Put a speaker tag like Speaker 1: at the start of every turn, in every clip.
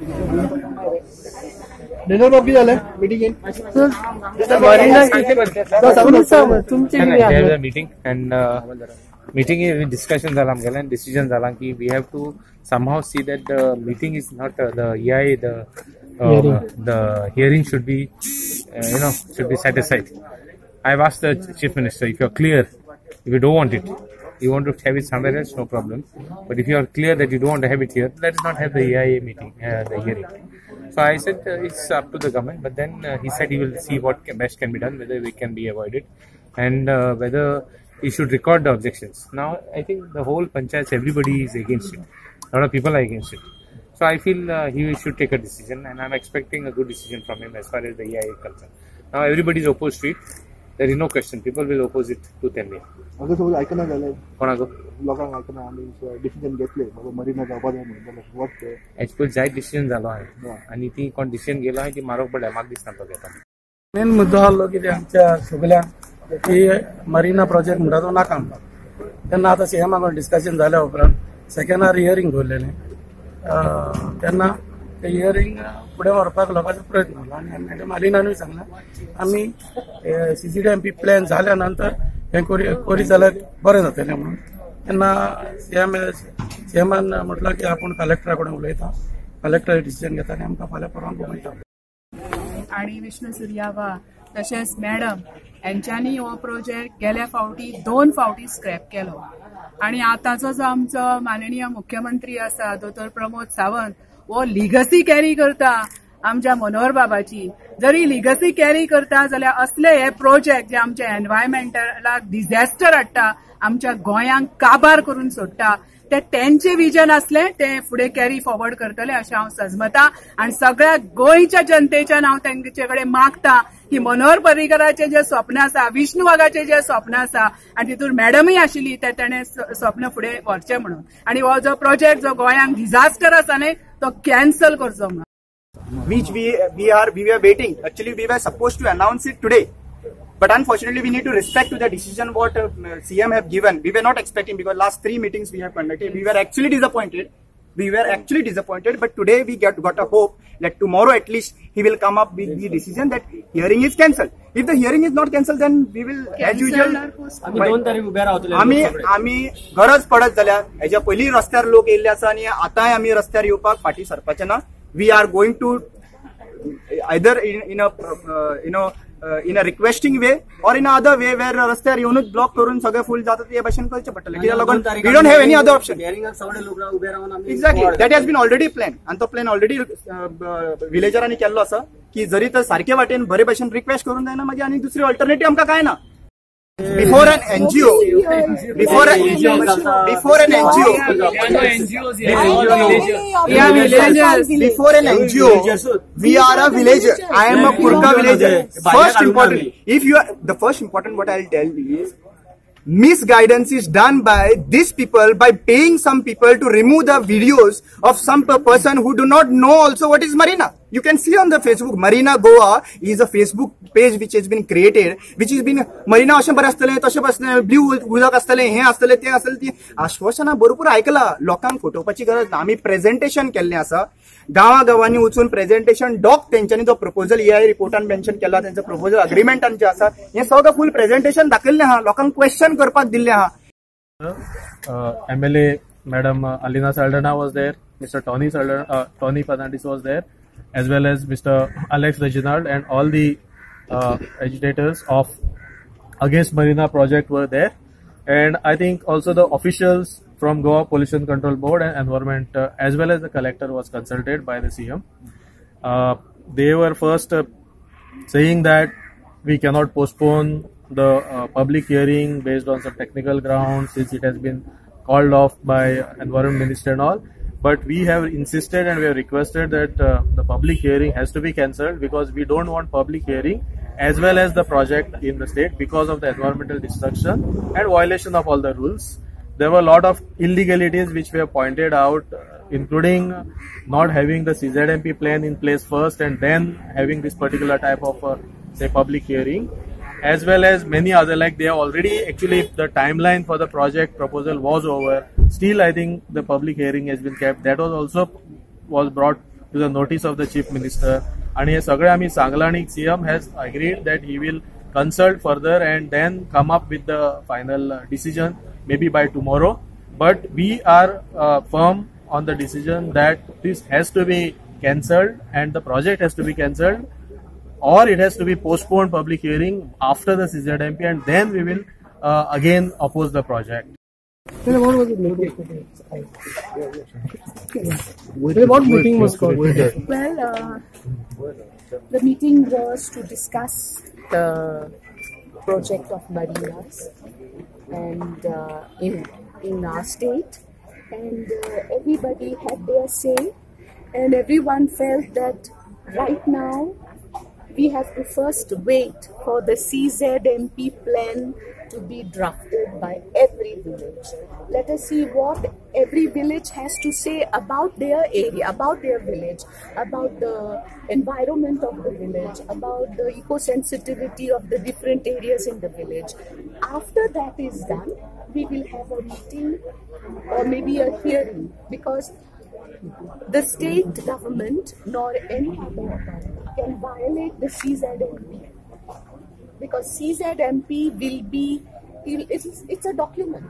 Speaker 1: Meeting and meeting discussion जाला आमगेलें आनी डिसिजन जाला की we have to somehow see that the meeting is not the EIA, the hearing should be should be set aside. I have asked the Chief Minister, if you are clear, if you don't want it, you want to have it somewhere else, no problem. But if you are clear that you don't want to have it here, let us not have the EIA meeting, the hearing. So I said it's up to the government, but then he said he will see what best can be done, whether we can be avoided, and whether he should record the objections. Now I think the whole panchayats, everybody is against it. A lot of people are against it. So I feel he should take a decision, and I'm expecting a good decision from him as far as the EIA is concerned. Now everybody is opposed to it. There is no question. People will oppose it to 10 years.
Speaker 2: अगर suppose आयकना जाल्यार
Speaker 1: कोणाक
Speaker 2: लोकांक आयकना आमी decision घेतले बाबा marina जावपा जाय म्हणून जाल्यार what
Speaker 1: as per जायत डिसिजन जालो आहे आनी ती कोण डिसिजन गेलो आहे ती मारोक पडल्या म्हाका दिसना तो घेता.
Speaker 3: मेन मुद्दो आहलो कितें आमच्या सगळ्यांक की मरिना प्रोजेक्ट म्हणटा तो नाका आमकां. तेन्ना आतां सीएमा कडेन डिस्कशन जाल्या उपरांत सेकंड आर हियरींग दवरलेलें तेन्ना ते हियरींग फुडें व्हरपाक लोकांचो प्रयत्न जालो आनी मॅडम आलिनानूय सांगलें आमी CZMP plan जाल्या नंतर हें करी जाल्यार बरें जातलें म्हणून. तेन्ना सीएमान म्हटलां की आपूण कलेक्टरा कडेन उलयता, कलेक्टर डिसिजन घेता आनी आमकां फाल्यां परवान घुमयता.
Speaker 4: आनी विष्णू सुर्यावा तशेंच मॅडम हेंच्यांनी हो प्रोजेक्ट गेल्या फावटी 2 फावटी स्क्रॅप केलो आनी आतांचो जो आमचो माननीय मुख्यमंत्री आसा दोतोर प्रमोद सावंत हो लिगसी कॅरी करता आमच्या मनोहर बाबाची. जरी लिगसी कॅरी करता जाल्यार असले हे प्रोजेक्ट जे आमच्या एनवायरमेंटलाक डिझास्टर हाडटा, आमच्या गोंयांक काबार करून सोडटा, ते तेंचे विजन आसले ते फुडें कॅरी फॉरवर्ड करतले अशें हांव सजमता. आनी सगळ्या गोंयच्या जनतेच्यान हांव तेंचे कडेन मागता की मनोहर पर्रीकराचें जें स्वप्न आसा, विष्णू वाघाचें जें स्वप्न आसा आनी तितून मॅडमूय आशिल्ली ते तेणें स्वप्न फुडें व्हरचें म्हणून. आनी हो जो प्रोजेक्ट जो गोंयांक डिझास्टर आसा न्ही तो कॅन्सल करचो म्हणून.
Speaker 5: Which we were waiting. Actually, we were supposed to announce it today, but unfortunately, we need to respect to the decision what CM have given. We were not expecting because last 3 meetings we have conducted. We were actually disappointed. But today we got a hope that tomorrow at least he will come up with the decision that hearing is cancelled. If the hearing is not cancelled, then we will as usual. आमी आमी गरज पडत जाल्यार हेच्या पयलीं रस्त्यार लोक येयल्ले आसा आनी आतांय आमी रस्त्यार येवपाक फाटीं सरपाचे ना. We are going to either in a requesting way or in other way where रस्त्यार येवनूच ब्लॉक करून सगळे फुल जाता ते भाशेन करचें पडटलें. कित्याक लागून we don't have any other option. Exactly, that has been already plan आनी तो प्लॅन ऑलरेडी विलेजरांनी केल्लो आसा की जरी तर सारके वाटेन बरे भाशेन रिक्वेस्ट करून जायना मागीर आनी दुसरी ऑल्टरनेटीव आमकां काय ना. Before an NGO, before an NGO, before an NGO, we are a villager. I am a Kurka villager. First important, if you are the first important, what I'll tell you is misguidance is done by these people by paying some people to remove the videos of some person who do not know also what is Marina. You can see on the Facebook, Marina Goa is a Facebook page which has been created, which has been Marina अशें बरें आसतलें, तशें आसतलें, blue उदक आसतलें, हें आसतलें, तें आसतलें, ती आश्वासनां भरपूर आयकलां. लोकांक फटोवपाची गरज ना. आमी प्रेजेंटेशन केल्लें आसा, गांवा गांवांनी वचून प्रेजेंटेशन डॉक तेंच्यांनी जो प्रपोजल EIA रिपोर्टान मेन्शन केला, तेंचो प्रपोजल अग्रीमेंटान जें आसा, हें सगळें फूल प्रेजेंटेशन दाखयल्लें आहा, लोकांक क्वेश्चन करपाक दिल्लें आहा.
Speaker 6: MLA Madam Alina Saldana was there, Mr. Tony Fernandes was there, as well as Mr. Alex Reginald, and all the agitators of against Marina project were there. And I think also the officials from Goa Pollution Control Board and Environment, as well as the collector, was consulted by the CM. They were first saying that we cannot postpone the public hearing based on some technical grounds since it has been called off by Environment Minister and all. But we have insisted and we have requested that the public hearing has to be cancelled because we don't want public hearing as well as the project in the state because of the environmental destruction and violation of all the rules. There were a lot of illegalities which we have pointed out, including not having the CZMP plan in place first and then having this particular type of say public hearing, as well as many other, like they are already actually the timeline for the project proposal was over. Still, I think the public hearing has been kept. That was also was brought to the notice of the Chief Minister. आनी हे सगळे आमी सांगला आनी CM has agreed that he will consult further and then come up with the final decision maybe by tomorrow. But we are firm on the decision that this has to be cancelled and the project has to be cancelled, or it has to be postponed public hearing after the CZMP, and then we will again oppose the project.
Speaker 7: What was the meeting? What meeting was called?
Speaker 4: Well, the meeting was to discuss the project of marinas and in our state, and everybody had their say, and everyone felt that right now we have to first wait for the CZMP plan to be drafted by every village. Let us see what every village has to say about their area, about their village, about the environment of the village, about the eco-sensitivity of the different areas in the village. After that is done, we will have a meeting or maybe a hearing, because the state government nor any other authority can violate the CZMP, because CZMP will be, it's a document.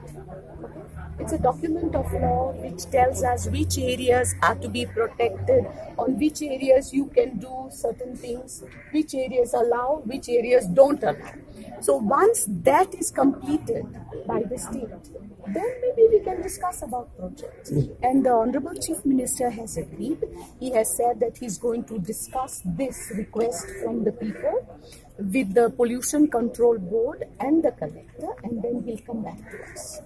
Speaker 4: Okay? It's a document of law which tells us which areas are to be protected, on which areas you can do certain things, which areas allow, which areas don't allow. So once that is completed by the state, then maybe we can discuss about projects. And the Honorable Chief Minister has agreed. He has said that he's going to discuss this request from the people with the Pollution Control Board and the collector, and then he'll come back to us.